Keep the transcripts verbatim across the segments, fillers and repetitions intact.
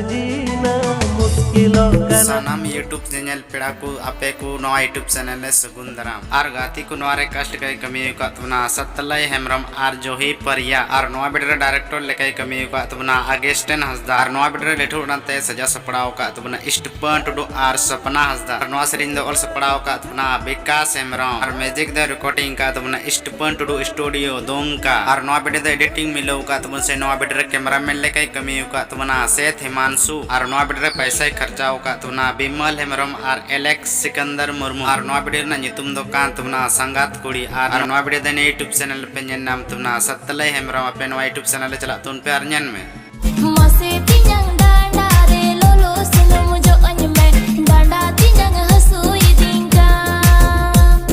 ᱡᱤᱭᱚᱱ ᱢᱩᱥᱠᱤᱞᱚᱜ ᱠᱟᱱᱟ᱾ ᱥᱟᱱᱟᱢ YouTube ᱧᱮᱧᱮᱞ ᱯᱮᱲᱟ ᱠᱚ, ᱟᱯᱮ ᱠᱚ ᱱᱚᱣᱟ YouTube channel ᱨᱮ ᱥᱟᱹᱜᱩᱱ ᱫᱟᱨᱟᱢ᱾ ᱟᱨ ᱜᱟᱛᱮ ᱠᱚ, ᱱᱚᱣᱟ ᱨᱮ cast ᱞᱮᱠᱟᱭ ᱠᱟᱹᱢᱤ ᱟᱠᱟᱫ ᱛᱟᱵᱚᱱᱟ ᱥᱟᱛᱞᱟᱭ ᱦᱮᱢᱵᱨᱚᱢ ᱟᱨ ᱡᱚᱦᱤ ᱯᱟᱨᱤᱭᱟ᱾ ᱟᱨ ᱱᱚᱣᱟ video ᱨᱮ director ᱞᱮᱠᱟᱭ ᱠᱟᱹᱢᱤ ᱟᱠᱟᱫ ᱛᱟᱵᱚᱱᱟ ᱟᱜᱮᱥᱴᱮᱱ ᱦᱟᱸᱥᱫᱟ᱾ ᱟᱨ ᱱᱚᱣᱟ video ᱨᱮ ᱞᱤᱴᱷᱩᱨ ᱟᱲᱟᱝ ᱛᱮ ᱥᱟᱡᱟᱣ ᱥᱟᱯᱲᱟᱣ ᱟᱠᱟᱫ ᱛᱟᱵᱚᱱᱟ ᱥᱴᱤᱯᱷᱟᱱ ᱴᱩᱰᱩ ᱟᱨ ᱥᱚᱯᱱᱟ ᱦᱟᱸᱥᱫᱟ᱾ ᱟᱨ ᱱᱚᱣᱟ ᱥᱮᱨᱮᱧ ᱫᱚ ᱚᱞ ᱥᱟᱯᱲᱟᱣ ᱟᱠᱟᱫ ᱛᱟᱵᱚᱱᱟ ᱵᱤᱠᱟᱥ ᱦᱮᱢᱵᱨᱚᱢ᱾ ᱟᱨ music ᱫᱚ recording ᱟᱠᱟᱫ ᱛᱟᱵᱚᱱᱟ ᱥᱴᱤᱯᱷᱟᱱ ᱴᱩᱰᱩ studio ᱫᱩᱢᱠᱟ᱾ ᱟᱨ ᱱᱚᱣᱟ video ᱫᱚ editing ᱢᱤᱞᱟᱹᱣ ᱟᱠᱟᱫ ᱛᱟᱵᱚᱱᱟ, ᱥᱮ ᱱᱚᱣᱟ video ᱨᱮ cameraman ᱞᱮᱠᱟᱭ ᱠᱟᱹᱢᱤ ᱟᱠᱟᱫ ᱛᱟᱵᱚᱱᱟ ᱥᱮᱛᱷ ᱦᱤᱢᱟᱱᱥᱩ᱾ ᱟᱨ ᱱᱚᱣᱟ video ᱨᱮ ᱯᱟᱭᱥᱟᱭ ᱠᱷᱚᱨᱪᱟᱣ ᱟᱠᱟᱫ ᱛᱟᱵᱚᱱᱟ ᱵᱤᱢᱚᱞ ᱦᱮᱢᱵᱨᱚᱢ ᱟᱨ ᱮᱞᱮᱠᱥ ᱥᱤᱠᱟᱱᱫᱟᱨ ᱢᱩᱨᱢᱩ᱾ ᱟᱨ ᱱᱚᱣᱟ video ᱨᱮᱱᱟᱜ ᱧᱩᱛᱩᱢ ᱫᱚ ᱠᱟᱱ ᱛᱟᱵᱚᱱᱟ ᱥᱟᱸᱜᱟᱛ ᱠᱩᱲᱤ᱾ ᱟᱨ ᱱᱚᱣᱟ video ᱫᱚ ᱱᱤᱭᱟᱹ YouTube channel ᱯᱮ ᱧᱮᱞ ᱧᱟᱢ ᱛᱟᱵᱚᱱᱟ ᱥᱟᱛᱞᱟᱭ ᱦᱮᱢᱵᱨᱚᱢ᱾ ᱟᱯᱮ ᱱᱚᱣᱟ YouTube channel ᱨᱮ ᱪᱟᱞᱟᱜ ᱛᱟᱵᱚᱱ ᱯᱮ ᱟᱨ ᱧᱮᱞ ᱢᱮ᱾ ᱢᱟᱥᱮ ᱛᱤᱧᱟᱝ ᱰᱟᱸᱰᱟ ᱨᱮ ᱞᱚᱞᱚ ᱥᱩᱱᱩᱢ ᱡᱚᱜ ᱟᱹᱧ ᱢᱮ, ᱰᱟᱸᱰᱟ ᱛᱤᱧᱟᱝ ᱦᱟᱹᱥᱩᱭᱤᱫᱤᱧ ᱠᱟᱱ᱾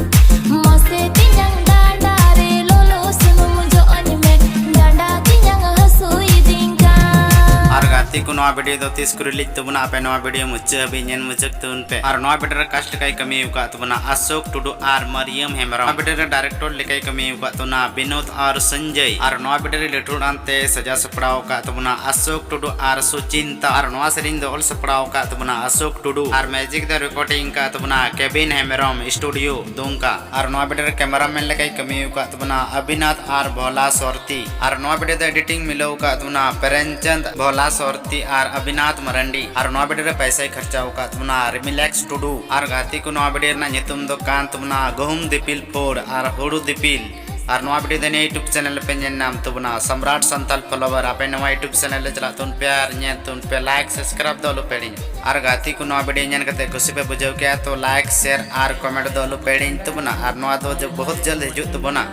ᱢᱟᱥᱮ ᱛᱤᱧᱟᱝ ᱰᱟᱸᱰᱟ ᱨᱮ ᱞᱚᱞᱚ ᱥᱩᱱᱩᱢ ᱡᱚᱜ ᱟᱹᱧ ᱢᱮ, ᱰᱟᱸᱰᱟ ᱛᱤᱧᱟᱝ ᱦᱟᱹᱥᱩᱭᱤᱫᱤᱧ ᱠᱟᱱ᱾ ᱟᱨ ᱜᱟᱛᱮ ᱠᱚ, ᱱᱚᱣᱟ video ᱫᱚ ᱛᱤᱥ ᱠᱚ release ᱛᱟᱵᱚᱱᱟ, ᱟᱯᱮ ᱱᱚᱣᱟ video ᱢᱩᱪᱟᱹᱫ ᱦᱟᱹᱵᱤᱡ ᱧᱮᱞ ᱢᱩᱪᱟᱹᱫ ᱛᱟᱵᱚᱱ ᱯᱮ᱾ ᱟᱨ ᱱᱚᱣᱟ video ᱨᱮ cast ᱞᱮᱠᱟᱭ ᱠᱟᱹᱢᱤ ᱟᱠᱟᱫ ᱛᱟᱵᱚᱱᱟ ᱟᱥᱳᱠ ᱴᱩᱰᱩ ᱟᱨ ᱢᱟᱨᱤᱭᱟᱢ ᱦᱮᱢᱵᱨᱚᱢ᱾ ᱱᱚᱣᱟ video ᱨᱮ director ᱞᱮᱠᱟᱭ ᱠᱟᱹᱢᱤ ᱟᱠᱟᱫ ᱛᱟᱵᱚᱱᱟ ᱵᱤᱱᱳᱫ ᱟᱨ ᱥᱚᱧᱡᱚᱭ᱾ ᱟᱨ ᱱᱚᱣᱟ video ᱨᱮ ᱞᱤᱴᱷᱩᱨ ᱟᱲᱟᱝ ᱛᱮ ᱥᱟᱡᱟᱣ ᱥᱟᱯᱲᱟᱣ ᱟᱠᱟᱫ ᱛᱟᱵᱚᱱᱟ ᱟᱥᱳᱠ ᱴᱩᱰᱩ ᱟᱨ ᱥᱩᱪᱤᱱᱛᱟ᱾ ᱟᱨ ᱱᱚᱣᱟ ᱥᱮᱨᱮᱧ ᱫᱚ ᱚᱞ ᱥᱟᱯᱲᱟᱣ ᱟᱠᱟᱫ ᱛᱟᱵᱚᱱᱟ ᱟᱥᱳᱠ ᱴᱩᱰᱩ᱾ ᱟᱨ music ᱫᱚ recording ᱟᱠᱟᱫ ᱛᱟᱵᱚᱱᱟ ᱠᱮᱵᱤᱱ ᱦᱮᱢᱵᱨᱚᱢ studio ᱫᱩᱢᱠᱟ᱾ ᱟᱨ ᱱᱚᱣᱟ video ᱨᱮ cameraman ᱞᱮᱠᱟᱭ ᱠᱟᱹᱢᱤ ᱟᱠᱟᱫ ᱛᱟᱵᱚᱱᱟ ᱟᱵᱤᱱᱟᱛᱷ ᱟᱨ ᱵᱷᱳᱞᱟ ᱥᱚᱨᱛᱤ᱾ ᱟᱨ ᱱᱚᱣᱟ video ᱫᱚ editing ᱢᱤᱞᱟᱹᱣ ᱟᱠᱟᱫ ᱛᱟᱵᱚᱱᱟ ᱯᱨᱮᱢᱪᱟᱸᱫᱽ ᱵᱷᱳᱞᱟ ᱥᱚᱨᱛᱤ ᱟᱨ ᱟᱵᱤᱱᱟᱛᱷ ᱢᱟᱨᱟᱱᱰᱤ᱾ ᱟᱨ ᱱᱚᱣᱟ video ᱨᱮ ᱯᱟᱭᱥᱟᱭ ᱠᱷᱚᱨᱪᱟᱣ ᱟᱠᱟᱫ ᱛᱟᱵᱚᱱᱟ ᱨᱤᱢᱤᱞᱮᱠᱥ ᱴᱩᱰᱩ᱾ ᱟᱨ ᱜᱟᱛᱮ ᱠᱚ, ᱱᱚᱣᱟ video ᱨᱮᱱᱟᱜ ᱧᱩᱛᱩᱢ ᱫᱚ ᱠᱟᱱ ᱛᱟᱵᱚᱱᱟ ᱜᱩᱦᱩᱢ ᱫᱤᱯᱤᱞ ᱯᱷᱳᱲ ᱟᱨ ᱦᱩᱲᱩ ᱫᱤᱯᱤᱞ᱾ ᱟᱨ ᱱᱚᱣᱟ video ᱫᱚ ᱱᱤᱭᱟᱹ YouTube channel ᱯᱮ ᱧᱮᱞ ᱧᱟᱢ ᱛᱟᱵᱚᱱᱟ ᱥᱚᱢᱨᱟᱴ ᱥᱟᱱᱛᱟᱞ follower᱾ ᱟᱯᱮ ᱱᱚᱣᱟ YouTube channel ᱨᱮ ᱪᱟᱞᱟᱜ ᱛᱟᱵᱚᱱ ᱯᱮ ᱟᱨ ᱧᱮᱞ ᱛᱟᱵᱚᱱ ᱯᱮ, like subscribe ᱫᱚ ᱟᱞᱚ ᱯᱮ ᱦᱤᱲᱤᱧᱟ᱾ ᱟᱨ ᱜᱟᱛᱮ ᱠᱚ, ᱱᱚᱣᱟ video ᱧᱮᱞ ᱠᱟᱛᱮ ᱠᱩᱥᱤ ᱯᱮ ᱵᱩᱡᱷᱟᱹᱣ ᱠᱮᱜᱼᱟ ᱛᱚ like, share ᱟᱨ comment ᱫᱚ ᱟᱞᱚ ᱯᱮ ᱦᱤᱲᱤᱧ ᱛᱟᱵᱚᱱᱟ᱾ ᱟᱨ ᱱᱚᱣᱟ ᱫᱚ ᱡᱚ-, ᱵᱚᱦᱩᱛ ᱡᱚᱞᱫ ᱦᱤᱡᱩᱜ ᱛᱟᱵᱚᱱᱟ᱾